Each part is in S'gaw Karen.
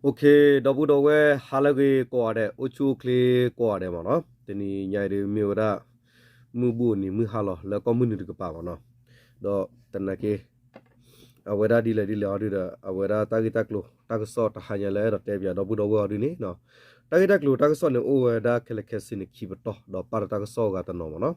Okay, ဒီပုၢ်ဒီဝဲၢ် ဟါလၢအဂ့ၤကိးဂၤဒဲး, အိၣ်ဆူၣ်အိၣ်ချ့ကိးဂၤဒဲးမ့ၢ်နီၤ. တနံၤညါအံၤဒုးမ့ၢ်ဝဲဒၣ် မုၢ်ဘူၣ်နံၤမုၢ်ဟါလီၤ လၢကီၢ်မုၢ်နုာ်တကပၤမ့ၢ်နီၤ. ဒီးသနာ်က့ အဝဲဒၣ်ဒ်လဲၣ်ဒ်လဲၣ်အီၤဒုးဒီး အဝဲဒၣ်တၢ်ဂ့ၢ်တၢ်ကျိၤတၢ်ကစီၣ်တဟါညါလၢအဲၣ်ဒိးတဲပၠးဒီပုၢ်ဒီဝဲၢ်အီၤဒုးန့ၣ်, တၢ်ဂ့ၢ်တၢ်ကျိၤတၢ်ကစီၣ်န့ၣ် အိၣ်ဝဲဒၣ်ခဲလၢာ်ခဲဆ့န့ၣ် ခံပတီၢ် ဒီးပာ်ဒီးတၢ်ကစီၣ်အဂၤတနီၤမ့ၢ်နီၤ.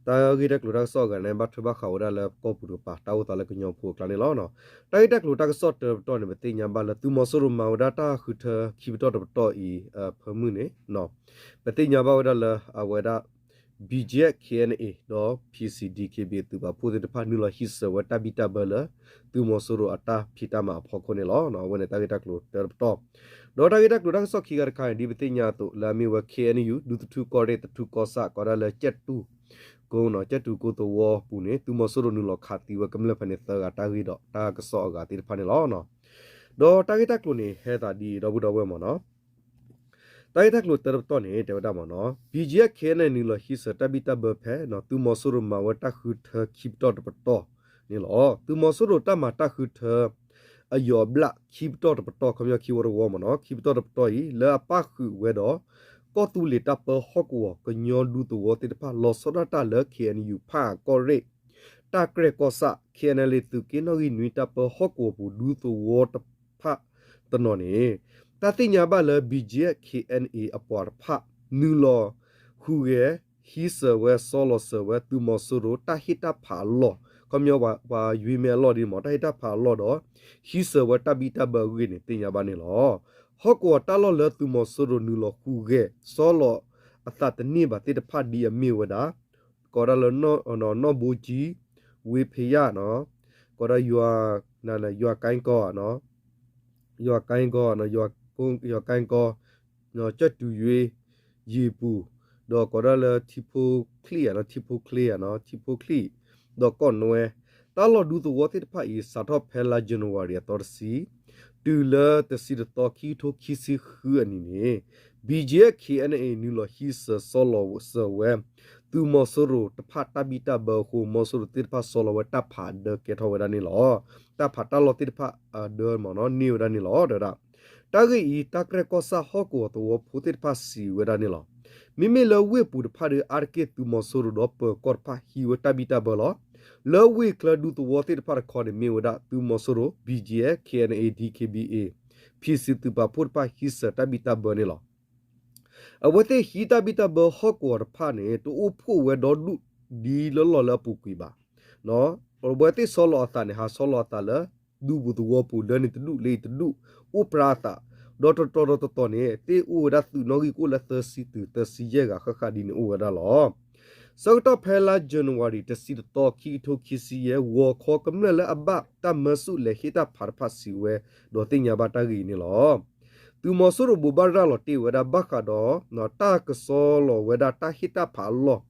တၢ်ဂ့ၢ်တၢ်ကျိၤတၢ်ကစီၣ်အဂၤန့ၣ် ဘၣ်ထွဲဘၣ်ဃးဝဲဒၣ်လၢပကီၢ်ပူၤတကပၤ တၢ်အိၣ်သးလၢကညီဖိအကျါန့ၣ်လီၤ. တၢ်ဂ့ၢ်တၢ်ကျိၤတၢ်ကစီၣ်တၢတပတီၢ်န့ၣ် ပသ့ၣ်ညါဘၣ်လၢ သုးမီၤစိရိၤမၤဝဲဒၣ်တၢ်ဃုထၢခံပတီၢ်တပတီၢ်အံၤ ဖၢမုၢ်န့ၣ် ပသ့ၣ်ညါဘၣ်ဝဲဒၣ်လၢအဝဲဒၣ် BGF KNA ဒီး PC DKBA သုးပာ်ဖှိၣ်သ့ၣ်တဖၣ် နုာ်လီၤဟံးစၢၤဝဲတၢ်ဘံၣ်တၢ်ဘၢလၢ သုးမီၤစိရိၤအတၢ်ဖံးတၢ်မၤအဖီခိၣ်န့ၣ်လီၤ. အဝဲန့ၣ်တၢ်ဂ့ၢ်တၢ်ကျိၤတၢတပတီၢ်, ဒီးတၢ်ဂ့ၢ်တၢ်ကျိၤတၢ်ကစီၣ်ခံဂၤတခါန့ၣ် ဒ်ပသ့ၣ်ညါအသိး လၢအမ့ၢ်ဝဲ KNU ဒူသထူကီၢ်ရ့ၣ်သထူကီၢ်ဆၣ် ကိးဒၣ်လၢ ကၠဲၣ်တူၢ်ကိ ကၠဲၣ်တူၢ်ကိသဝီပူၤန့ၣ် သုးမီၤစိရိၤနုာ်လီၤခးသံဝဲကမျၢၢ်ဖဲန့ၣ်သၢဂၤ တၢ်ဂ့ၢ်ဒီးတၢ်ကစီၣ်အဂၤသ့ၣ်တဖၣ်န့ၣ်လီၤ. ဒီးတၢ်ဂ့ၢ်တၢ်ကျိၤန့ၣ် ဟဲသးဒ်အံၤ ဒီပုၢ်ဒီဝဲၢ်မ့ၢ်နီၤ. တၢ်ဂ့ၢ်တၢ်ကျိၤတၢတပတီၢ်န့ၣ် တဲဝဲဒၣ်မ့ၢ်နီၤ BGF KNA နုာ်လီၤဟံးစၢၤတၢ်ဘံၣ်တၢ်ဘၢဖဲ သုးမီၤစိရိၤမၤဝဲတၢ်ဃုထၢခံပတီၢ်တပတီၢ်န့ၣ်လီၤ. သုးမီၤစိရိၤတၢ်မၤတၢ်ဃုထၢ အယီၤဘျၣ်ခံပတီၢ်တပတီၢ် ခီပညီခံဝီတဝီမ့ၢ်နီၤ ခံပတီၢ်တပတီၢ်အံၤ လၢအပၣ်ဃုာ်ဝဲဒီး ကီၢ်သူလ့ၤတၢ်ပၢဟီၣ်ကဝီၤ ကညီဒူသဝီသ့ၣ်တဖၣ် လီၤဆီဒၣ်တၢ်လၢ KNU ဖၣ်အၣ်ကီၢ်ရ့ၣ် တၢ်ကြဲၢ်ကီၢ်ဆၣ် KNLA သုးက့နီၣ်ဂံၢ်နွံတၢ်ပၢဟီၣ်ကဝီၤပူၤ ဒူသဝီတဖၣ်တနီၤန့ၣ် တၢ်သ့ၣ်ညါဘၣ်လၢ BGF KNA အပှၤတဖၣ် နုာ်လီၤဟူးဂဲၤ ဟံးစၢၤဝဲ စီလီၤစၢၤဝဲ သုးမီၤစိရိၤတၢ်ဟ့ၣ်တၢ်ဖးအလီၢ် ခီပညီပှၤယွံမဲအလီၢ်ဒ်မ့ၢ် တၢ်ဟ့ၣ်တၢ်ဖးအလီၢ်ဒီး ဟံးစၢၤဝဲတၢ်ဘံၣ်တၢ်ဘၢအဂ့ၢ်န့ၣ် သ့ၣ်ညါဘၣ်န့ၣ်လီၤ. ဟီၣ်ကဝီၤတၢ်လီၢ်လၢသုးမီၤစိရိၤနုာ်လီၤဟူးဂဲၤ စီလီၤအသးတန့ၢ်ဘၣ်သ့ၣ်တဖၣ်ဒ်အမ့ၢ်ဝဲဒၣ် ကိးဒၣ်လၢ နီၢ်ဘိကၠံ, ဝ့ဖယၣ်, ကိးဒၣ် ယွၤကဲကီ, ယွၤကဲကီ, ယွၤကဲကီ, ကၠၢ်တူၤယွ့, ယ့ၤပူၤ, ဒီးကိးဒၣ်လၢထံဖိချံၣ်, ထံဖိချံၣ်, ထံဖိချံၣ်, ဒီးကီၢ်နွဲ, တၢ်လီၢ်ဒူသဝီသ့ၣ်တဖၣ်အံၤ စးထီၣ်ဖဲလါ January အသီတဆံ တုၤလၢတဆံတသီ ခံကထိခံဆံဃုအနံၤန့ၣ် BGF KNA နုာ်လီၤဟံးစၢၤစီလီၤစၢၤဝဲ သုးမီၤစိရိၤတဖၣ်တၢ်ဘံၣ်တၢ်ဘၢအဃိ မီၤစိရိၤသ့ၣ်တဖၣ်စီလီၤဝဲတၢ်ဖးဒၢကဲထီၣ်ဝဲဒၣ်န့ၣ်လီၤ. တၢ်ဖးတၢ်လီၢ်သ့ၣ်တဖၣ်အဒၢမ့ၢ်နီၤ န့ၢ်ဝဲဒၣ်န့ၣ်လီၤ တဲဝဲဒၣ်. တၢ်ဂ့ၢ်အံၤ တၢ်ကြဲၢ်ကီၢ်ဆၣ်ဟီၣ်ကဝီၤသဝီဖိသ့ၣ်တဖၣ်စံးဝဲဒၣ်န့ၣ်လီၤ. မ့မ့ၢ်လၢဝ့ၢ်ပူၤတဖၣ်ဒီး အါတက့ၢ်သုးမီၤစိရိၤဒီးပၢၤကီၢ်တဖၣ်ဟံးဝဲတၢ်ဘံၣ်တၢ်ဘၢလီၤ. လၢဝ့ၢ်ချၢဒူသဝီသ့ၣ်တဖၣ်တခီန့ၣ် မ့ၢ်ဝဲဒၣ်သုးမီၤစိရိၤ BGF KNA DKBA PC သုးပာ်ဖှိၣ်တဖၣ်ဟံးစၢၤတၢ်ဘံၣ်တၢ်ဘၢန့ၣ်လီၤ. အဝဲသ့ၣ်ဟံးတၢ်ဘံၣ်တၢ်ဘၢဟီၣ်ကဝီၤတဖၣ်န့ၣ် တအိၣ်ဖှိၣ်ဝဲဒီဒူၣ်ဒ်လၢလီၢ်လၢအပူၤကွံာ်ဘၣ်. အဝဲသ့ၣ်ဆီလီၤအသးန့ၣ် ဟးဆီလီၤအသးလၢ ဒူပူၤသဝီပူၤ လၢန့ၣ်တဒူၣ်လၢအံၤတဒူၣ် အိၣ်ပြါအသး, ဒီးတတီၤဒီးတတီၤန့ၣ် သ့ၣ်အိၣ်ဝဲဒၣ်သုးနီၣ်ဂံၢ်ကအိၣ်လၢသၢဆံတုၤသၢဆံယဲၢ်ဂၤဃၣ်ဃၣ်ဒ်န့ၣ်အိၣ်ဝဲဒၣ်လီၤ. ဆၢကတီၢ်ဖဲလါ January တဆံတသီ ခံကထိခံဆံယဲၢ် ဂီၤခီကမျၢၢ်လၢအဘၣ်တၢ်မၢဆူၣ်လဲၤဟ့ၣ်တၢ်ဖးတဖၣ်စံးဝဲ ဒီးသ့ၣ်ညါဘၣ်တၢ်ဂ့ၢ်အံၤန့ၣ်လီၤ. သုးမီၤစိရိၤဘိးဘၣ်ရၤလီၤတ့ၢ်ဝဲဒၣ်ဘၣ်ဃးဒီး တၢ်ကစီလီၤဝဲဒၣ်တၢ်ဟ့ၣ်တၢ်ဖးအလီၢ်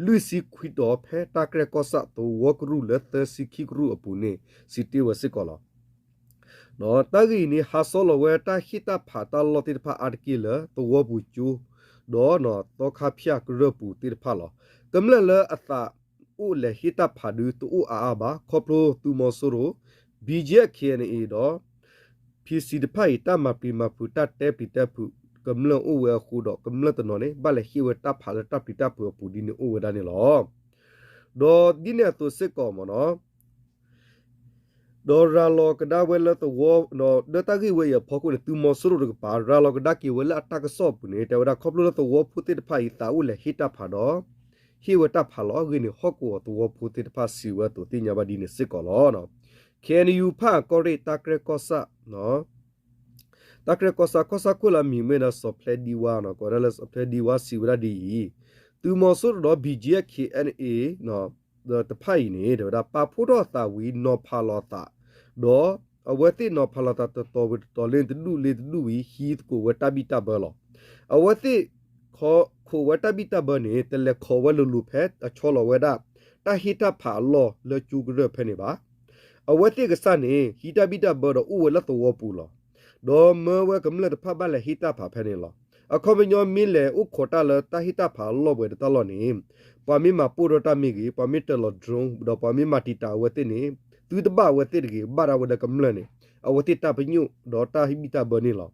လွံၢ်ဆံခွံတီၤ ဖဲတၢ်ကြဲၢ်ကီၢ်ဆၣ်သဝီကရူၢ်လၢသၢဆံခံကရူၢ်အပူၤန့ၣ် စံးတ့ၢ်ဝဲစ့ၢ်ကီးလီၤ. တၢ်ဂ့ၢ်အံၤန့ၣ် ဟးဆီလီၤဝဲတၢ်ဟ့ၣ်တၢ်ဖးတၢ်လီၢ်သ့ၣ်တဖၣ်အါတက့ၢ်လၢသဝီပူၤကၠိ ဒီးသီခါဖၠၣ်ကရၢၢ်ပူၤသ့ၣ်တဖၣ်လီၤ. ကမျၢၢ်လၢအသးအိၣ်လဲၤဟ့ၣ်တၢ်ဖးဒုတအိၣ်အါအါဘၣ် ခီဖျိသုးမီၤစိရိၤ BGF KNA ဒီး PC တဖၣ်အံၤ တၢ်မၤပျံၤမၤဖုး တၢ်တဲပျံၤတဲဖုး ကမျၢၢ်အိၣ်ဝဲအဃိဒီး ကမျၢၢ်တနီၤန့ၣ် ဘၣ်လဲၤဟ့ၣ်ဝဲတၢ်ဖးလၢတၢ်ပျံၤတၢ်ဖုးအပူၤဒ်န့ၣ်အိၣ်ဝဲဒၣ်န့ၣ်လီၤ. ဒီးဒ်န့ၣ်အသိးစ့ၢ်ကီးမ့ၢ်နီၤ ဒီးရၤလီၤကဒါဝဲလၢသဝီ ဒီးလၢတၢ်ဂ့ၢ်ဝဲအံၤအဖီခိၣ်န့ၣ် သုးမီၤစိရိၤတကပၤ ရၤလီၤကဒါက့ၤဝဲလၢအတၢ်ကစီၣ်အပူၤန့ၣ် တဲဝဲဒၣ်ခီဖျိလၢသဝီဖိသ့ၣ်တဖၣ်အံၤ သးအိၣ်လဲၤဟ့ၣ်တၢ်ဖးဒီး ဟ့ၣ်ဝဲတၢ်ဖးလီၤအဂ့ၢ်န့ၣ် ဟီၣ်ကဝီၤသဝီဖိသ့ၣ်တဖၣ်စံးဝဲအသိးသ့ၣ်ညါဘၣ်ဒ်န့ၣ်စ့ၢ်ကီးလီၤ. KNU ဖၣ်အၣ်ကီၢ်ရ့ၣ် တၢ်ကြဲၢ်ကီၢ်ဆၣ် တၢ်ကြဲၢ်ကီၢ်ဆၣ် ကီၢ်ဆၣ်ခိၣ်လၢအမံၤမ့ၢ်ဒၣ်စီၤဖျဲဒံဝါနီၤ ကိးဝဲဒၣ်လၢစီၤဖျဲဒံဝါစံးဝဲဒၣ်ဒ်အံၤ, သုးမီၤစိရိၤဒီး BGF KNA တဖၣ်အံၤန့ၣ် တဲဝဲဒၣ်ပာ်ဖှိၣ်ထီၣ်အသးဝံၤနီၤဖးလီၤအသး, ဒီးအဝဲသ့ၣ်နီၤဖးလီၤသးတတီၤဝံၤတတီၤလၢ တဒူၣ်လၢတဒူၣ်ဝံၤ ဟံးသကိးဝဲတၢ်ဘံၣ်တၢ်ဘၢလီၤ. အဝဲသ့ၣ် ခိးဝဲတၢ်ဘံၣ်တၢ်ဘၢန့ၣ် တလဲၤခိးဝဲလိၤလိၤဖဲအဆီလီၤဝဲဒၣ် တၢ်ဟ့ၣ်တၢ်ဖးအလီၢ်လၢကၠိကရၢၢ်ဖဲန့ၣ်ဘၣ်. အဝဲသ့ၣ်ကစၢ်န့ၣ် ဟံးတၢ်ဘံၣ်တၢ်ဘၢဒီးအိၣ်ဝဲလၢသဝီပူၤလီၤ. ဒီးမၢဝဲကမျၢၢ်တဖၣ်ဘၣ်လဲၤဟ့ၣ်တၢ်ဖးဖဲန့ၣ်လီၤ. အခီပညီမ့ၢ်လဲၤအိၣ်ခိးတၢ်လၢတၢ်ဟ့ၣ်တၢ်ဖးအလီၢ်ဝဲတၢ်လီၢ်န့ၣ် ပှၤမ့ၢ်မၤပိၢ်ထီၣ်တၢ်မ့ၢ်ဂ့ၤ ပှၤမ့ၢ်တၢၤလီၤ drone ဒီးပှၤမ့ၢ်မၤတံာ်တာ်အဝဲသ့ၣ်န့ၣ် သုတဘၣ်အဝဲသ့ၣ်တဂ့ၤ ဘၣ်ဒၣ်ဝဲလၢကမျၢၢ်န့ၣ် အဝဲသ့ၣ်တၢ်ပညိၣ်ဒီးတၢ်ဟ့ၣ်ဘံၣ်တၢ်ဘၢန့ၣ်လီၤ.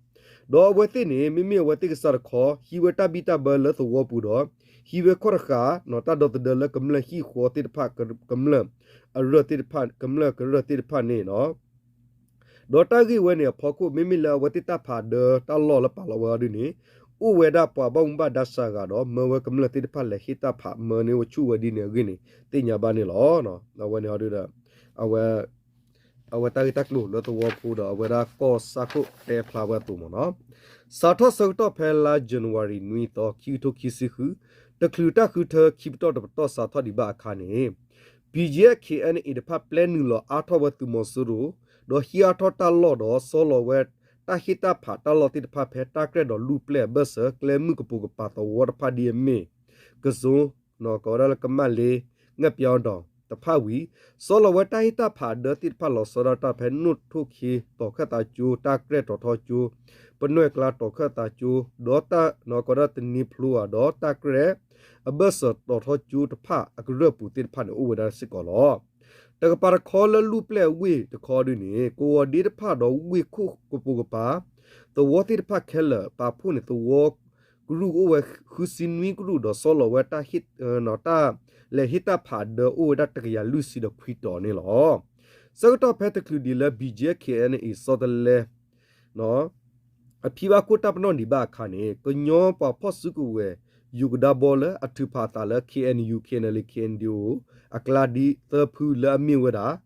ဒီးအဝဲသ့ၣ်န့ၣ် မ့မ့ၢ်အဝဲသ့ၣ်ကစၢ်တခီ ဟံးဝဲတၢ်ဘံၣ်တၢ်ဘၢလၢသဝီပူၤဒီး ဟံးဝဲခီၣ်တဃာ် တၢ်ဒီသဒၢလၢကမျၢၢ်ဟံၣ်ဃီသ့ၣ်တဖၣ် ကမျၢၢ်အရၢၢ်သ့ၣ်တဖၣ် ကမျၢၢ်ကရၢၢ်သ့ၣ်တဖၣ်န့ၣ်လီၤ. ဒီးတၢ်ဂ့ၢ်ဝဲန့ၣ်အဖီခိၣ် မ့မ့ၢ်လၢအဝဲသ့ၣ်တၢ်ဖးဒၢတၢ်လီၢ်လၢပာ်လီၤဝဲအီၤဒ်န့ၣ် အိၣ်ဝဲဒၣ်ပှၤဘၣ်မူဘၣ်ဒါစှၤဂၤဒီး မၢဝဲကမျၢၢ်သ့ၣ်တဖၣ်လဲၤဟ့ၣ်တၢ်ဖး မၢန့ၢ်ဝဲဆူၣ်ဝဲဒ်န့ၣ်အဂ့ၢ်န့ၣ် သ့ၣ်ညါဘၣ်န့ၣ်လီၤ. အဝဲန့ၣ်ဒီး အဝဲ အဝဲတၢ်ဂ့ၢ်တၢ်ကျိၤလၢသဝီဖိဒီး အဝဲဒၣ်ကီၢ်စၢ်ခိၣ်တဲဖျါဝဲအသိးမ့ၢ်နီၤ. စးထီၣ်ဆၢကတီၢ်ဖဲလါ January နွံသီ ခံကထိခံဆံဃု တချုးတၢ်ဃုထၢခံပတီၢ်တပတီၢ်စးထီၣ်ဒံးဘၣ်အခါန့ၣ် BGF KNA တဖၣ်ပျဲနုာ်လီၤအါထီၣ်ဝဲသုးမီၤစိရိၤ ဒီးဟံးအါထီၣ်တၢ်လီၢ်ဒီး ဆီလီၤဝဲတၢ်ဟ့ၣ်တၢ်ဖးတၢ်လီၢ်သ့ၣ်တဖၣ်ဖဲတၢ်ကြဲၢ်ဒီးလူၢ်ပျဲၢ်အဘၢၣ်စၢၤ ကျဲမုၢ်ကပိာ်ကပၤသဝီတဖၣ်ဒ်အမ့ၢ် ကစိ ကိးဝဲဒၣ်လၢကမၣ်လ့ ငှက်ပျောင်းတောင် တဖၣ်ဝံၤ ဆီလီၤဝဲတၢ်ဟ့ၣ်တၢ်ဖးဒၢသ့ၣ်တဖၣ်လီၤဆီဒၣ်တၢ်ဖဲနိၣ်ထိၣ်ခ့တီၤခၢၣ်သးကၠိ တၢ်ကြဲၢ်တီၤထီကၠိ ပနွဲၢ်ကျါတီၤခၢၣ်သးကၠိ ဒီးတၢ်ကိးဝဲဒၣ်တနံၤဖျိဧါ ဒီးတၢ်ကြဲၢ်အဘၢၣ်စၢၤတီၤထီကၠိတဖၣ်အကရၢၢ်ပူၤသ့ၣ်တဖၣ်န့ၣ် အိၣ်ဝဲဒၣ်စ့ၢ်ကီးလီၤ. တကပၤတခီလၢလူၢ်ပျဲၢ်ဝ့ၢ်တခီဒ်န့ၣ် ကဝီၤဒ့တဖၣ်ဒီးဝ့ၢ်ခိၣ်ကပိာ်ကပၤ သဝီသ့ၣ်တဖၣ်ခဲလၢာ် ပာ်ဖှိၣ်န့ၢ်သဝီကရူၢ်အိၣ်ဝဲဃုဆံနွံကရူၢ် ဒီးဆီလီၤဝဲတၢ် တၢ်လဲၤဟ့ၣ်တၢ်ဖးဒၢအိၣ်ဝဲဒၣ်တကယၤလွံၢ်ဆံဒီးခွံတီၤန့ၣ်လီၤ. ဆၢကတီၢ်ဖဲတချုးဒံးလၢ BGF KNA ဆီတလဲ အဖံဘၣ်ခိၣ်တၢ်ပနီၣ်ဒံးဘၣ်အခါန့ၣ် ကညီပှၤဖီၣ်စုကဝဲၤ ယိၤကဒါဘီလၢအထုးဖးအသးလၢ KNU KNLA KNDO အကျါဒ်သၢဖုလၢအမ့ၢ်ဝဲဒၣ်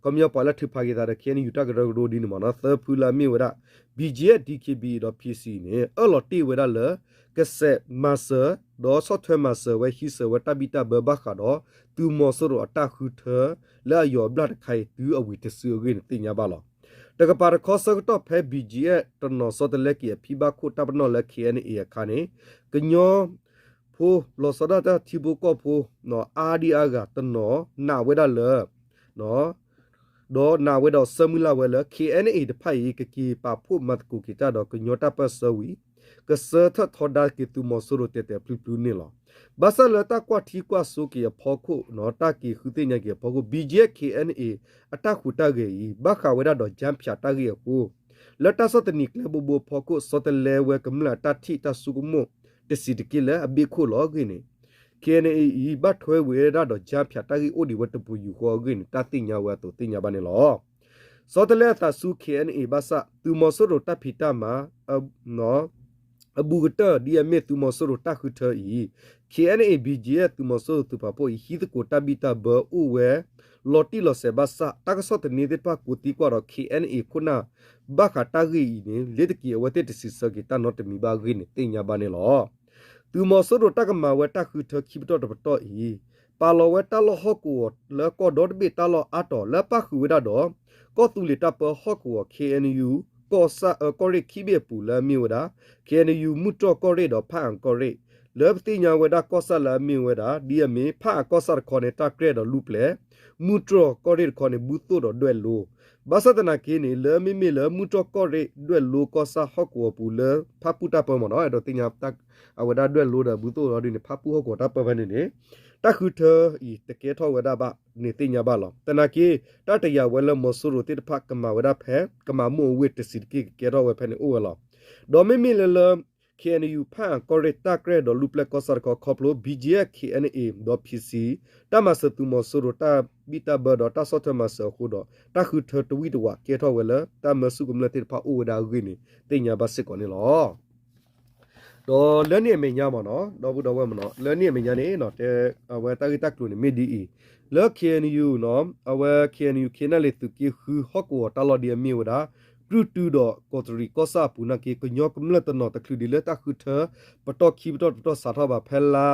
ခီပညီပှၤလၢထုးဖးက့ၤသးဒီး KNU တၢ်ကရၢကရိဒ်န့ၣ်မ့ၢ်နီၤ သၢဖုလၢအမ့ၢ်ဝဲဒၣ် BGF DKBA ဒီး PC န့ၣ် အၢၣ်လီၤတ့ၢ်ဝဲဒၣ်လၢ ကစဲးမၤစၢၤ ဒီးဆီၣ်ထွဲမၤစၢၤဝဲဟံးစၢၤဝဲတၢ်ဘံၣ်တၢ်ဘၢဘၣ်ဃးဒီး သုးမီၤစိရိၤအတၢ်ဃုထၢ လၢအယီၤအဘျၣ်တခါအံၤတုၤအဝံၤတစုအဂ့ၢ်န့ၣ်သ့ၣ်ညါဘၣ်လီၤ. တကပၤတခီဆၢကတီၢ်ဖဲ BGF တနီၤဆီတလဲက့ၤအဖံဘၣ်ခိၣ်တၢ်ပနီၣ်လၢ KNA အခါန့ၣ် ကညီဖိလီၤဆီဒၣ်တၢ်ထံဖိကီၢ်ဖိ အါဒံအါဂၤတနီၤနာ်ဝဲဒၣ်လၢ ဒီးနာ်ဝဲဒီးဆၢမုၢ်လၢ်ဝဲလၢ KNA တဖၣ်အံၤ ကက့ၤပာ်ဖှိၣ်မၤသကိးက့ၤတၢ်ဒီးကညီတၢ်ပၢၢ်ဆၢဝံၤ ကဆၢထၢၣ်ထီဒါက့ၤသုးမီၤစိရိၤတဲာ်တဲာ်ဖျုးဖျုးန့ၣ်လီၤ. ဘၣ်ဆၣ်လၢတၢ်ကွၢ်ထံကွၢ်ဆိက့ၤအဖီခိၣ် တၢ်က့ၤဃုသ့ၣ်ညါက့ၤအဖီခိၣ် BGF KNA အတၢ်ဟူးတၢ်ဂဲၤအံၤ ဘၣ်ဃးဝဲဒၣ်ဒီး ကၠၣ်ဖၠးတၢ်ဂ့ၢ်အဃိ လၢတၢ်ဆီၣ်သနံးကျဲဘိဘိအဖီခိၣ် ဆီတလဲဝဲကမျၢၢ်အတၢ်ထံၣ်တၢ်ဆိကမိၣ် တဆံးတက့ၢ်လၢအဘ့ၣ်ခိၣ်လီၤအဂ့ၢ်န့ၣ် KNA အံၤ ဘၣ်ထွဲဝဲဒၣ်ဒီး ကၠၣ်ဖၠးတၢ်ဂ့ၢ်အိၣ်ဒံးဝဲတပူၤယူၤဃီအဂ့ၢ်န့ၣ် တၢ်သ့ၣ်ညါဝဲအသိးသ့ၣ်ညါဘၣ်န့ၣ်လီၤ. ဆီတလဲအသးဆူ KNA ဘၣ်ဆၣ် သုးမီၤစိရိၤတၢ်ဖံးတၢ်မၤ အဘူးကတၢၢ်ဒ်အမ့ၢ်သုးမီၤစိရိၤတၢ်ဃုထၢအံၤ KNA BGF သုးမီၤစိရိၤသုးပာ်ဖှိၣ်အံၤ ဟံးသကိးတၢ်ဘံၣ်တၢ်ဘၢအိၣ်ဝဲ လီၤတံၢ်လီၤဆဲးဘၣ်ဆၣ် တၢ်ကစီၣ်သန့သ့ၣ်တဖၣ်ကိးသံကွၢ်ဒီး KNA ခိၣ်နၢ် ဘၣ်ဃးတၢ်ဂ့ၢ်အံၤန့ၣ် လ့ၤတက့ၤအဝဲသ့ၣ်တစံးဆၢက့ၤတၢ်နီတမံၤဘၣ်အဂ့ၢ်န့ၣ် သ့ၣ်ညါဘၣ်န့ၣ်လီၤ. သုးမီၤစိရိၤတၢ်ကမၤဝဲတၢ်ဃုထၢခံပတီၢ်တပတီၢ်အံၤ ပာ်လီၤဝဲတၢ်လီၢ်ဟီၣ်ကဝီၤလၢကီၢ်ဒီတဘ့ၣ်တၢ်လီၢ်အါတီၤ လၢပၣ်ဃုာ်ဝဲဒၣ်ဒီး ကီၢ်သူလ့ၤတၢ်ပၢဟီၣ်ကဝီၤ KNU ကီၢ်ဆၣ် ကီၢ်ရ့ၣ်ခံဘ့ၣ်အပူၤလၢအမ့ၢ်ဝဲဒၣ် KNU မုၢ်တြီၢ်ကီၢ်ရ့ၣ်ဒီး ဖၣ်အၣ်ကီၢ်ရ့ၣ် လၢပသ့ၣ်ညါဝဲဒၣ်ကီၢ်ဆၣ်လၢအမ့ၢ်ဝဲဒၣ် ဒ်အမ့ၢ် ဖၣ်အၣ်ကီၢ်ဆၣ်တခီန့ၣ် တၢ်ကြဲၢ်ဒီးလူၢ်ပျဲၢ် မုၢ်တြီၢ်ကီၢ်ရ့ၣ်တခီန့ၣ် ဘူးသိၣ်ဒီးဒွဲၣ်လိ ဘၣ်ဆၣ်သနာ်က့န့ၣ် လၢမ့မ့ၢ်လၢမုၢ်တြီၢ်ကီၢ်ရ့ၣ် ဒွဲၣ်လိကီၢ်ဆၣ်ဟီၣ်ကဝီၤပူၤလၢဖၣ်ပူၣ်တၢ်ပၢမ့ၢ်နီၤ အဲၣ်ဒိးသ့ၣ်ညါ အဝဲဒၣ်ဒွဲၣ်လိဒီးဘူးသိၣ်ဒီးဒ်န့ၣ် ဖၣ်ပူၣ်ဟီၣ်ကဝီၤတၢ်ပၢဖဲန့ၣ်န့ၣ် တၢ်ဃုထၢအံၤတကဲထီၣ်ဝဲဒၣ်ဘၣ်န့ၣ်သ့ၣ်ညါဘၣ်လီၤ. သနာ်က့ တၢ်တယာ်ဝဲလၢမီၤစိရိၤသ့ၣ်တဖၣ်ကမၤဝဲဒၣ်ဖဲ ကမၤမိၢ်အဝ့ၢ်တဆံးတက့ၢ်ကကဲထီၣ်ဝဲဖဲန့ၣ်အိၣ်ဝဲလီၤ. ဒီးမ့မ့ၢ်လၢလၢ KNU ဖၣ်အၣ်ကီၢ်ရ့ၣ်တၢ်ကြဲၢ်ဒီးလူၢ်ပျဲၢ်ကီၢ်ဆၣ်တခီခီဖျိ BGF KNA ဒီး PC တၢ်မၤစၢၤသုးမီၤစိရိၤတၢ်ဘံၣ်တၢ်ဘၢဒီးတၢ်ဆီၣ်ထွဲမၤစၢၤအဃိဒီး တၢ်ဃုထၢတဝံၣ်တဝးကဲထီၣ်ဝဲလၢ တၢ်မၢဆူၣ်ကမျၢၢ်သ့ၣ်တဖၣ်အိၣ်ဝဲဒၣ်အဂ့ၢ်န့ၣ် သ့ၣ်ညါဘၣ်စ့ၢ်ကီးန့ၣ်လီၤ. ဒီးလၢန့ၣ်အမဲာ်ညါမ့ၢ်နီၤ ဒီပုၢ်ဒီဝဲၢ်မ့ၢ်နီၤ လၢန့ၣ်အမဲာ်ညါန့ၣ် တဲ အဝဲတၢ်ဂ့ၢ်တၢ်ကျိၤန့ၣ်မ့ၢ်ဒ်အံၤ, လၢ KNU နီၤ အဝဲ KNU KNLA သုးက့ဃုဟီၣ်ကဝီၤတၢ်လီၢ်ဒ်အမ့ၢ်ဝဲဒၣ် ကြုၢ်တုဒီးကီးတရံးကီၢ်ဆၣ်အပူၤနာ်က့ ကညီကမျၢၢ်တနီၤတချုးဒံးလၢတၢ်ဃုထၢ ပတီၢ်ခံပတီၢ်တပတီၢ်စးထီၣ်ဘၣ်ဖဲလါ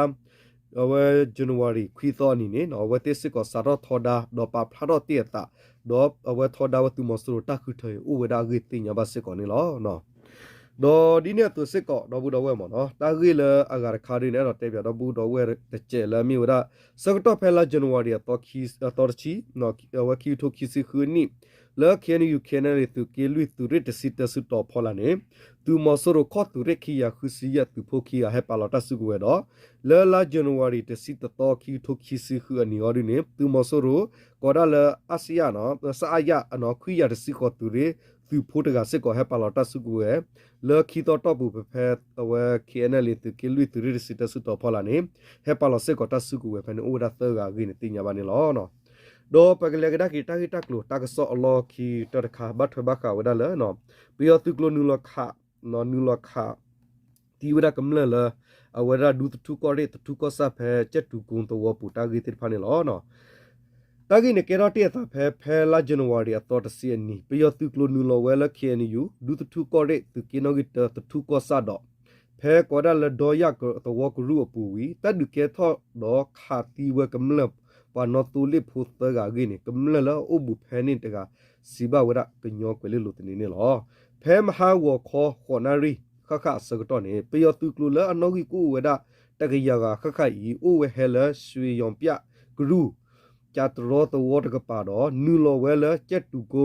အဝဲ January ခွံသီအနံၤန့ၣ် အဝဲသ့ၣ်စ့ၢ်ကီးစးထီၣ်ထီဒါ ဒီးပာ်ဖျါထီၣ်တ့ၢ်အသး ဒီးအဝဲထီဒါဝဲသုးမီၤစိရိၤတၢ်ဃုထၢအံၤ အိၣ်ဝဲဒၣ်အဂ့ၢ်သ့ၣ်ညါဘၣ်စ့ၢ်ကီးန့ၣ်လီၤ. ဒီးဒ်န့ၣ်အသိးစ့ၢ်ကီး ဒီပုၢ်ဒီဝဲၢ်မ့ၢ်နီၤ တၢ်ဂ့ၢ်လၢအဂၤတခါဒ်န့ၣ် အဲၣ်ဒိးတဲပၠးဒီပုၢ်ဒီဝဲၢ်တစဲးလၢအမ့ၢ်ဝဲဒၣ် ဆၢကတီၢ်ဖဲလါ January အသီတဆံ အဝဲခံကထိခံဆံဃုအနံၣ် လၢ KNU KNLA သုးက့လွံၢ်သုးရ့ၣ်တဆံတၢ စုတီၤဖီလာ်န့ၣ် သုးမီၤစိရိၤခီၣ်သုးရ့ၣ်ခံကယၤဃုဆံယဲၢ်သုးဖိခံဂၤဟဲပာ်လီၤတၢ်စုကဝဲၤဒီး လၢလါ January တဆံတသီ ခံကထိခံဆံဃုအနံၤအီၤဒ်န့ၣ် သုးမီၤစိရိၤ ကိးဒၣ်လၢ အစယ စအယ ခွံကယၤတဆံဃိးသုးရ့ၣ် သုးဖိတဂၤစ့ၢ်ကီး ဟဲပာ်လီၤတၢ်စုကဝဲၤ လၢခံသီတီၢ်ပူၤ ဖဲအဝဲ ခ့ၣ်အဲၣ်အၣ်လ့ၣ် သုးက့လွံၢ် သုးရ့ၣ်တဆံတၢ စုတီၤဖီလာ်န့ၣ် ဟဲပာ်လီၤစ့ၢ်ကီးတၢ်စုကဝဲၤဖဲန့ၣ် အိၣ်ဝဲဒၣ်သၢဂၤအဂ့ၢ်န့ၣ် သ့ၣ်ညါဘၣ်န့ၣ်လီၤ. ဒီးပကလဲၤကဒါက့ၤတၢ်ဂ့ၢ်တၢ်ကျိၤတၢ်ကစီၣ်အလီၢ်ခံတၢတခါ ဘၣ်ထွဲဘၣ်ဃးဝဲဒၣ်လၢ ပယီၤသုးကျိၤနုာ်လီၤခး နုာ်လီၤခး သံဝဲဒၣ်ကမျၢၢ်လၢ အဝဲဒၣ်ဒူသထူကီၢ်ရ့ၣ် သထူကီၢ်ဆၣ်ဖဲကၠဲၣ်တူၤကိသဝီပူၤတၢ်ဂ့ၢ်သ့ၣ်တဖၣ်န့ၣ်လီၤ. တၢ်ဂ့ၢ်န့ၣ်ကဲထီၣ်တ့ၢ်အသးဖဲ ဖဲလါယနူၤအါရံၤအသီတဆံအနံၤ ပယီၤသုးကျိၤနုာ်လီၤဝဲလၢ ခ့ၣ်အဲၣ်ယူၣ် ဒူသထူကီၢ်ရ့ၣ် သုးက့နီၣ်ဂံၢ်တၢ သထူကီၢ်ဆၣ်ဒီး ဖဲကိးဝဲဒၣ်လၢဒီယၣ်သဝီကရူၢ်အပူၤဝံၤ တၢ်ဒုးကဲထီၣ်ဒီးခးသံဝဲကမျၢၢ် ပှၤနီသိလ့ၣ်ဖိသၢဂၤအဂ့ၢ်န့ၣ် ကမျၢၢ်လၢအအိၣ်ဘူးဖဲန့ၣ်တဂၤ စံးဘၣ်ဝဲဒၣ်ကညီကွဲၤလ့လိၤသန့န့ၣ်လီၤ. ဖဲမဟါဂီၤခီဃိးနၣ်ရံၣ်ဃၣ်ဃၣ်အဆၢကတီၢ်န့ၣ် ပယီၤသုးကျိၤလၢအနီၣ်ဂံၢ်ကအိၣ်ဝဲဒၣ်တကယၤဂၤဃၣ်ဃၣ်အံၤ အိၣ်ဝဲဟဲလၢ ရွှေရောင်ပြ ကရူၢ် ကးတရီသဝီတကပၤဒီး နုာ်လီၤဝဲလၢကၠဲၣ်တူၤကိ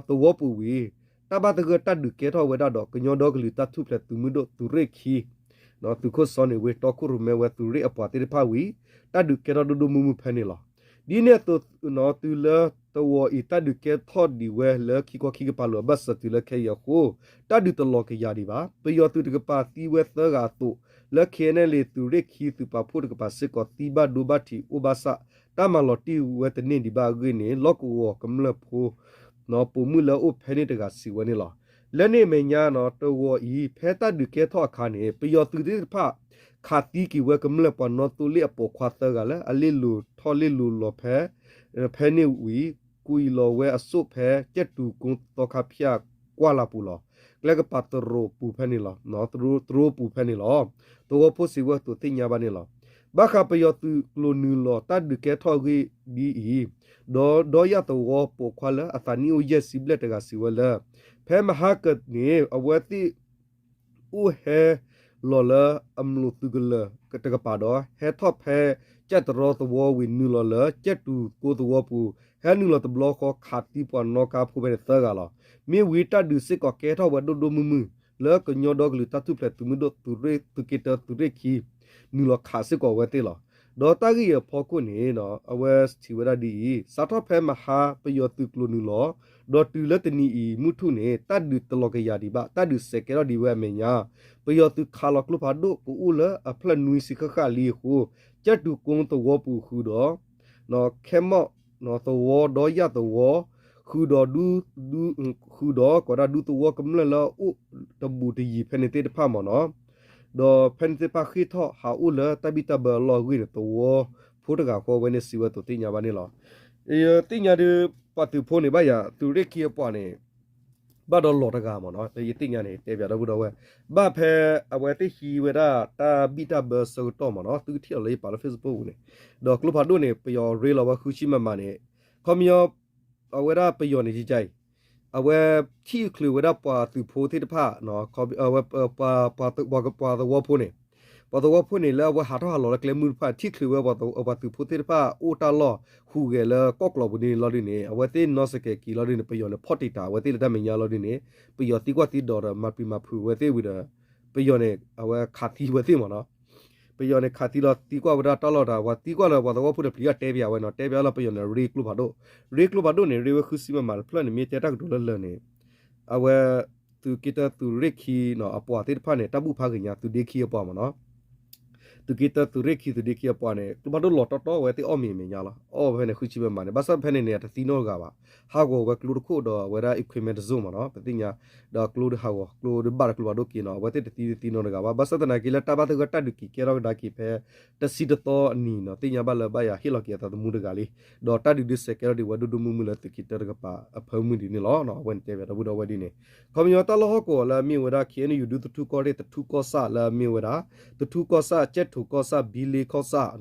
သဝီပူၤဝံၤ တၢ်ဘၣ်သဂၢၢ်တၢ်ဒုးကဲထီၣ်ဝဲဒၣ်ဒီး ကညီဒီကလုာ်တၢ်ထူၣ်ဖျဲးသုးမုၢ်ဒိၣ်သုးရ့ၣ်ခံ သုးခိၣ်စီၤန့ၣ်ဝ့ တီခိၣ်ရိၣ်မဲဝဲသုးရ့ၣ်အပှၤသ့ၣ်တဖၣ်ဝံၤ တၢ်ဒုးကဲထီၣ်ဒိၣ်ဒိၣ်မုၢ်မုၢ်ဖဲန့ၣ်လီၤ. ဒ်န့ၣ်အသိး တုၤလၢတဝီၤအံၤ တၢ်ဒုးကဲထီၣ်ဒံးဝဲလၢခံခီခံကပၤလိၤ အဘၣ်စၢၤတုၤလၢခဲအံၤအဃိ တၢ်ဒုးတလီၤကယၤဒံးဘၣ်. ပယီၤသုးတကပၤသံဝဲသၢဂၤအသိး လၢ ခ့ၣ်အဲၣ်အၣ်လ့ၣ် သုးရ့ၣ်ခံသုးပာ်ဖှိၣ်တကပၤစ့ၢ်ကီး သံဘၣ်ဒိဘၣ်ထံးအိၣ်ဘၣ်ဆၣ် တၢ်မၤလီၤတံၢ်ဝဲတန့ၢ်ဒံးဘၣ်အဂ့ၢ်န့ၣ် လီၢ်ကဝီၤကမျၢၢ်ဖိ ပိာ်မုၣ်လၢအအိၣ်ဖဲန့ၣ်တဂၤစံးဝဲန့ၣ်လီၤ. လၢန့ၣ်အမဲာ်ညါ တဝီၤအံၤ ဖဲတၢ်ဒုးကဲထီၣ်အခါန့ၣ် ပယီၤသုးသ့ၣ်တဖၣ် ခးသံက့ၤဝဲကမျၢၢ်ပှၤနီသိလ့ၣ်အပိာ်ခွါသၢဂၤလၢ အလ့ၣ်လိၤထီၣ်လ့ၣ်လိၤလီၤဖဲ ဖဲန့ၣ်ဝံၤ ကွံာ်လီၤဝဲအစိၣ်ဖဲ ကၠဲၣ်တူၤကိသီခါဖၠၣ်ကွၢ်လၢ်ပူၤလီၤ. ကျဲကပၤတရိးပူၤဖဲန့ၣ်လီၤ. တရိးပူၤဖဲန့ၣ်လီၤ. သဝီဖိစံးဝဲအသိးသ့ၣ်ညါဘၣ်န့ၣ်လီၤ. ဘၣ်ဃးပယီၤသုးကျိၤနုာ်လီၤတၢ်ဒုးကဲထီၣ်အဂ့ၢ်ဒ်အံၤ ဒီးဒီးယၣ်သဝီပိာ်ခွါလၢအသးနံၣ်အိၣ်ယဲၢ်ဆံဘျဲၣ်တဂၤစံးဝဲလၢ ဖဲမဟါကန့ၣ် အဝဲသ့ၣ် အိၣ်ဟဲလီၤလၢအမျိာ်သုးကလၢၤတကပၤဒီး ဟဲထီၣ်ဖဲကၠဲၣ်တရီသဝီဝံၤ နုာ်လီၤလၢကၠဲၣ်တူၤကိသဝီပူၤ ဟဲနုာ်လီၤတဘျီဃီ ခးသံပှၤနီၣ်ကါဖိဖဲန့ၣ်သၢဂၤလီၤ. မ့ၢ်ဝံၤတၢ်ဒုးစ့ၢ်ကီးကဲထီၣ်ဝဲဒိၣ်ဒိၣ်မုၢ်မုၢ် လၢကညီဒီကလုာ်တၢ်ထူၣ်ဖျဲးသုးမုၢ်ဒိၣ်သုးရ့ၣ် သုးက့တၢသုးရ့ၣ်ခံ နုာ်လီၤခးစ့ၢ်ကီးဝဲသ့ၣ်လီၤ. ဒီးတၢ်ဂ့ၢ်အံၤအဖီခိၣ်န့ၣ် အဝဲထံၣ်ဝဲဒၣ်ဒ်အံၤ စးထီၣ်ဖဲမဟါပယီၤသုးကျိၤနုာ်လီၤ ဒီးတုၤလၢတနံၤအံၤမုၢ်ထူၣ်န့ၣ် တၢ်ဒုးတလီၤကယၤဒံးဘၣ် တၢ်ဒုးစဲးကဲထီၣ်ဒံးဝဲအမဲာ်ညါ ပယီၤသုးခးလီၤကျိဖးဒိၣ်ကအိၣ်လၢအဖျၢၣ်နွံဆံဃၣ်ဃၣ်လံအဃိ ကၠဲၣ်တူၤကိသဝီပူၤဃုာ်ဒီး ခဲမီၣ်သဝီဒီးယၣ်သဝီ ဃုာ်ဒီးဒူ ဃုာ်ဒီးကိးဒၣ်ဒူသဝီကမျၢၢ်လၢအအိၣ်တဘူးတယံၤဖဲန့ၣ်သ့ၣ်တဖၣ်မ့ၢ်နီၤ, ဒီးဖဲန့ၣ်သ့ၣ်တဖၣ်ဃ့ၢ်ထီၣ်ဟးအိၣ်လၢတၢ်ဘံၣ်တၢ်ဘၢအလီၢ်အဂ့ၢ်န့ၣ် သဝီဖိတဂၤဃီဝဲန့ၣ်စံးဝဲအသိးသ့ၣ်ညါဘၣ်န့ၣ်လီၤ. ယသ့ၣ်ညါဒုး ပှၤသုးဖိန့ၣ်ဘၣ်ယၤ သုးရ့ၣ်ခံအပှၤန့ၣ် ဘၣ်ဒီးလီၤတဂၤမ့ၢ်နီၤ, လၢယသ့ၣ်ညါန့ၣ် တဲပၠးဒီပုၢ်ဒီဝဲၢ်, ဘၣ်ဖဲအဝဲသ့ၣ်ဟံးဝဲဒၣ်တၢ်ဘံၣ်တၢ်ဘၢဆၢကတီၢ်မ့ၢ်နီၤ, သုကထံၣ်လီၤလၢယပာ်လၢ Facebook ပူၤန့ၣ်, ဒီးကျိဖးဒိၣ်န့ၣ် ပယီၤရ့လီၤဝဲဃုဆံမမန့ၣ်, ခီပညီ အဝဲဒၣ်ပယီၤန့ၣ် ယကအံၤ, အဝဲထံၣ်ချုးဝဲဒၣ်ပှၤသုးဖိသ့ၣ်တဖၣ်, ပှၤသဝီဖိန့ၣ်, ပှၤသဝီဖိန့ၣ် လၢအဝဲဟးထီၣ်ဟးလီၤလၢကျဲမုၢ်တဖၣ် ထံၣ်ချုးဝဲပှၤသုးဖိသ့ၣ်တဖၣ် အိၣ်တၢ်လီၢ်ဟူးဂဲၤလၢကီၢ်ကျီၤပူၤန့ၣ်လီၤဒုးန့ၣ် အဝဲသ့ၣ်နီၣ်စကဲးက့ၤလီၤဒုးန့ၣ် ပယီၤန့ၣ်ဖီၣ်တံာ်တာ်အဝဲသ့ၣ်လၢတၢ်မဲာ်ညါလီၤဒုးန့ၣ် ပယီၤသံကွၢ်သံဒိးဒီး မၤပျံၤမၤဖုးဝဲသ့ၣ်ဝံၤဒီး ပယီၤန့ၣ် အဝဲခးသံဝဲသ့ၣ်မ့ၢ်နီၤ, ပယီၤန့ၣ်ခးသံလီၤသံကွၢ်ဝဲဒၣ်တၢ်လီၢ်တၢ် ပှၤသံကွၢ်လၢပှၤသဝီဖိတပျံၤတၢ်တဲပၠးဝဲနီၤ, တဲပၠးလၢပယီၤန့ၣ် ရ့ကျိဖးဒိၣ်, ရ့ကျိဖးဒိၣ်န့ၣ် ရ့ဝဲဃုဆံမမတဖျၢၣ်န့ၣ် မ့ၢ်တဲတၢ်ကတိၤလၢလၢာ်န့ၣ်, အဝဲ သုးက့တၢသုးရ့ၣ်ခံနီၤ အပှၤသ့ၣ်တဖၣ်န့ၣ် တၢ်ဘူၣ်ဖးဂ့ၤညါ သုးဒ့ခံအပှၤမ့ၢ်နီၤ သုးက့တၢသုးရ့ၣ်ခံသုးဒ့ခံအပှၤန့ၣ် ကျိဖးဒိၣ်လီၤတီတီဝဲသ့ၣ်အီၣ်မ့ၤအမဲာ်ညါလီၤ, အီၣ်ဝဲဖဲန့ၣ်ဃုဆံမမန့ၣ် ဘၣ်ဆၣ်ဖဲန့ၣ်န့ၣ် အတသံနီတဂၤဘၣ်, ဟးဂီၤဝဲကျိတခိၣ်ဒီးအဝဲဒၣ် equipment တစိၢ်မ့ၢ်နီၤ ပသ့ၣ်ညါ, ဒီးကျိဒုးဟးဂီၤ ကျိဒုးဘၣ်ဒီးကျိဖးဒိၣ်က့ၤနီၤ အဝဲသ့ၣ်တသံတသံနီတဂၤဘၣ်, ဘၣ်ဆၣ်သနာ်က့လၢတၢ်ဘၣ်သဂၢၢ်တၢ်ဒုးက့ၤကဲထီၣ်ကဒါက့ၤဖဲ တဆံတသီအနံၤနီၤ သ့ၣ်ညါဘၣ်လၢဘၣ်ယၤဟ့ၣ်လီၤက့ၤအသးသမူတဂၤလံ, ဒီးတၢ်ဒုးဒုးစဲးကဲထီၣ်ဒံးဝဲဒိၣ်ဒိၣ်မုၢ်မုၢ်လၢသုးက့တၢတကပၤအဖၢမုၢ်ဒ်န့ၣ်လီၤ, အဝဲန့ၣ်တဲပၠးဒီပုၢ်ဒီဝဲၢ်ဒ်န့ၣ်, ခီပညီတၢ်လီၢ်ဟီၣ်ကဝီၤလၢအမ့ၢ်ဝဲဒၣ် ခ့ၣ်အဲၣ်ယူၣ် ဒူသထူကီၢ်ရ့ၣ်သထူကီၢ်ဆၣ်လၢအမ့ၢ်ဝဲဒၣ် သထူကီၢ်ဆၣ် ကၠဲၣ်ထိးကီၢ်ဆၣ် ဘံလ့ကီၢ်ဆၣ်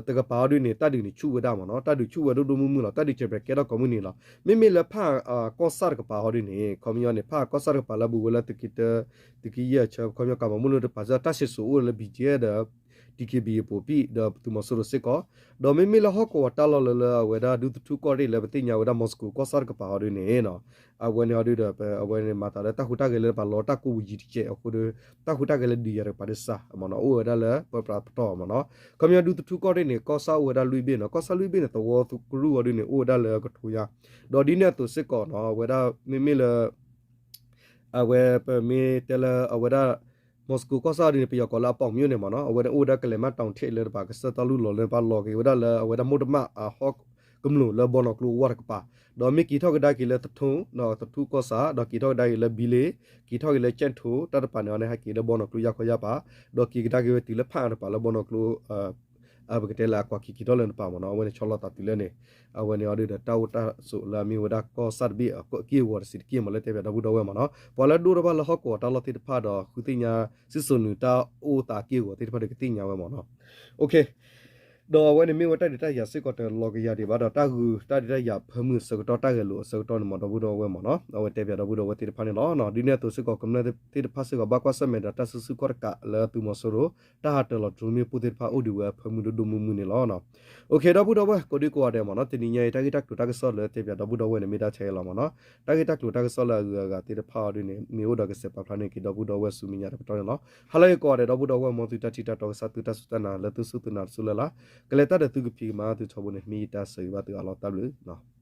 တကပၤအီၤဒ်န့ၣ် တၢ်ဒုးန့ၣ်ဆူၣ်ဝဲဒၣ်မ့ၢ်နီၤ တၢ်ဒုးဆူၣ်ဝဲဒိၣ်ဒိၣ်မုၢ်မုၢ်လီၤ တၢ်ဒုးစဲးပြဲးကဲထီၣ်ကိးမုၢ်နံၤလီၤ, မ့မ့ၢ်လၢဖၣ်ကီၢ်ဆၣ်တကပၤအီၤဒ်န့ၣ် ခီပညီန့ၣ် ဖၣ်ကီၢ်ဆၣ်တကပၤလၢဘူးဝဲလၢသုးက့တၢ သုးက့ယဲၢ်အဆၢ ခီပညီကၤမၤမိၢ်လၢတပၤစၢ် တၢ်စံၣ်စိၤအိၣ်လၢ ဘံကဲဒီး DKBA ပိာ်ပံၣ် ဒီးသုးမီၤစိရိၤစ့ၢ်ကီး, ဒီးမ့မ့ၢ်လၢဟီၣ်ကဝီၤတၢ်လီၢ်လၢလၢအဝဲဒၣ်ဒူသထူကီၢ်ရ့ၣ်လၢပသ့ၣ်ညါဝဲဒၣ် Moscow ကီၢ်ဆၣ်တကပၤဟီဒုန့ၣ်နီၤ, အဝဲန့ၣ်ဟီဒုဒီး အဝဲန့ၣ်မၤသးလၢတၢ်ဟူးတၢ်ဂဲၤလၢတပၤလီတၢ်ကိးဝံၤယံၤတကဲးအဃိဒီး တၢ်ဟူးတၢ်ဂဲၤလၢဒုးယၤတကပၤဒ်စၢ်မ့ၢ်နီၤ အိၣ်ဝဲဒၣ်လၢပပှၤပတီၢ်မ့ၢ်နီၤ, ခီပညီဒူသထူကီၢ်ရ့ၣ်န့ၣ် ကီၢ်ဆၣ်အိၣ်ဝဲဒၣ်လွံၢ်ဘ့ၣ်နီၤ, ကီၢ်ဆၣ်လွံၢ်ဘ့ၣ်န့ၣ် သဝီကရူၢ်ဟီဒုန့ၣ် အိၣ်ဝဲဒၣ်လၢကထိညါ, ဒီးဒ်န့ၣ်အသိးစ့ၢ်ကီးနီၤ အဝဲဒၣ်မ့မ့ၢ်လၢ အဝဲပမ့ၢ်တဲလၢအဝဲဒၣ် Moscow ကီၢ်ဆၣ်ဒ်န့ၣ် ပယီၤကိးလၢအပေါင်မြို့န့ၣ်မ့ၢ်နီၤ, အဝဲန့ၣ်အိၣ်ဝဲဒၣ်ကလဲၤမး တောင်ထိပ် လၢတပၤ ကစၢၢ်တီလူၢ်လီၤလၢတပၤ လီၤက့ၤဝဲဒၣ်လၢအဝဲဒၣ်မိၢ်တမၣ်အဟီၣ်ကမျူၢ်လၢဘီနီၢ်ကျိအဝီတကပၤ, ဒီးမ့ၢ်က့ၤထီၣ်ကဒါက့ၤလၢသထူ, သထူကီၢ်ဆၣ် ဒီးက့ၤထီၣ်ကဒါက့ၤလၢဘံလ့, က့ၤထီၣ်က့ၤလၢကၠဲၣ်ထိ တၢ်တပၤန့ၣ်အီၤန့ၣ် ဟဲက့ၤလၢဘီနီၢ်ကျိယၢ်ခီယၢ်ပၤ, ဒီးက့ၤကဒါက့ၤဝဲတုၤလၢဖးအါတပၤလၢဘီနီၢ်ကျိ ပကတဲလၢအကွၢ်ခံက့ၤထီၣ်လၢတပၤမ့ၢ်နီၤ, အဝဲန့ၣ်ဆီလီၤသးတုၤလၢန့ၣ်, အဝဲန့ၣ်အီၤဒုဒီးတၢ်အိၣ်တၢ်ဆိးလၢအမ့ၢ်ဝဲဒၣ်ကီၢ်ဆၣ်တဘ့ၣ်အက့ၢ်အဂီၤတစဲးတက့ၢ်မ့ၢ်လၢတဲပၠးဒီပုၢ်ဒီဝဲၢ်မ့ၢ်နီၤ, ပှၤလၢဒိၣ်ထီၣ်ဘၣ်လၢဟီၣ်ကဝီၤတၢ်လီၢ်သ့ၣ်တဖၣ်ဒီး ဃုသ့ၣ်ညါ စံၣ်စိၤနုၤတၢ်အိၣ်သးက့ၢ်အဂီၤသ့ၣ်တဖၣ်ဒီးကသ့ၣ်ညါဝဲမ့ၢ်နီၤ. ဒီးအဝဲန့ၣ်မ့ၢ်ဝဲတၢ်ဒုးတၢ်ယၤစ့ၢ်ကီးတလီၤကယၤဒံးဘၣ်ဒီး တၢ်ဂုၤတၢ်ဒုးတၢ်ယၤဖၢမုၢ်အဆၢကတီၢ် တၢ်ဂဲၤလိာ်အဆၢကတီၢ်န့ၣ်မ့ၢ်ဒီပုၢ်ဒီဝဲၢ်မ့ၢ်နီၤ, အဝဲတဲပၠးဒီပုၢ်ဒီဝဲၢ်သ့ၣ်တဖၣ်န့ၣ်လီၤ. ဒ်န့ၣ်အသိးစ့ၢ်ကီး ကမျၢၢ်သ့ၣ်တဖၣ်စ့ၢ်ကီး ဘၣ်ကွၢ်ဆၢၣ်မဲာ်ဒီးတၢ်စုဆူၣ်ခီၣ်တကးလၢသုးမီၤစိရိၤ တၢ်ဟးတၢၤလီၤ drone မ့ၣ်ပိၢ်သ့ၣ်တဖၣ်အိၣ်ဒံးဝဲအဖၢမုၢ်ဒိၣ်ဒိၣ်မုၢ်မုၢ်န့ၣ်လီၤ. ဒီပုၢ်ဒီဝဲၢ်ကိးဒံကိးဂၤဒဲးမ့ၢ်နီၤ, တနံၤညါအံၤ တၢ်ဂ့ၢ်တၢ်ကျိၤတၢ်ကစီၣ်လၢတဲပၠးဒီပုၢ်ဒီဝဲၢ်န့ၣ် မ့ၢ်ဒၣ်ထဲအံၤလီၤမ့ၢ်နီၤ. တၢ်ဂ့ၢ်တၢ်ကျိၤတၢ်ကစီၣ်လၢအဂုၤအဂၤသ့ၣ်တဖၣ်အီၤဒ်န့ၣ် မ့ၢ်အိၣ်ဒီးကစဲးပာ်ဖျါန့ၢ်က့ၤဒီပုၢ်ဒီဝဲၢ်ဆူမဲာ်ညါတပတီၢ်န့ၣ်လီၤ. ဟါလၢအဂ့ၤကိးဂၤဒဲး ဒီပုၢ်ဒီဝဲၢ် မ်သုတၢ်ထံၣ်တၢ်တီကစၢ် သုတၢ်စူၢ်တၢ်နာ်လၢသုစူၢ်သုနာ်တစူၢ်လၢ်လၢ် ကလဲၤတၢ်ဒီးသုကဖံးကမၤသုထီဘိန့ၣ် မ့ၢ်ယတၢ်ဆၢဂ့ၤဘၣ်သုအါလီၤ တၢ်ဘျုး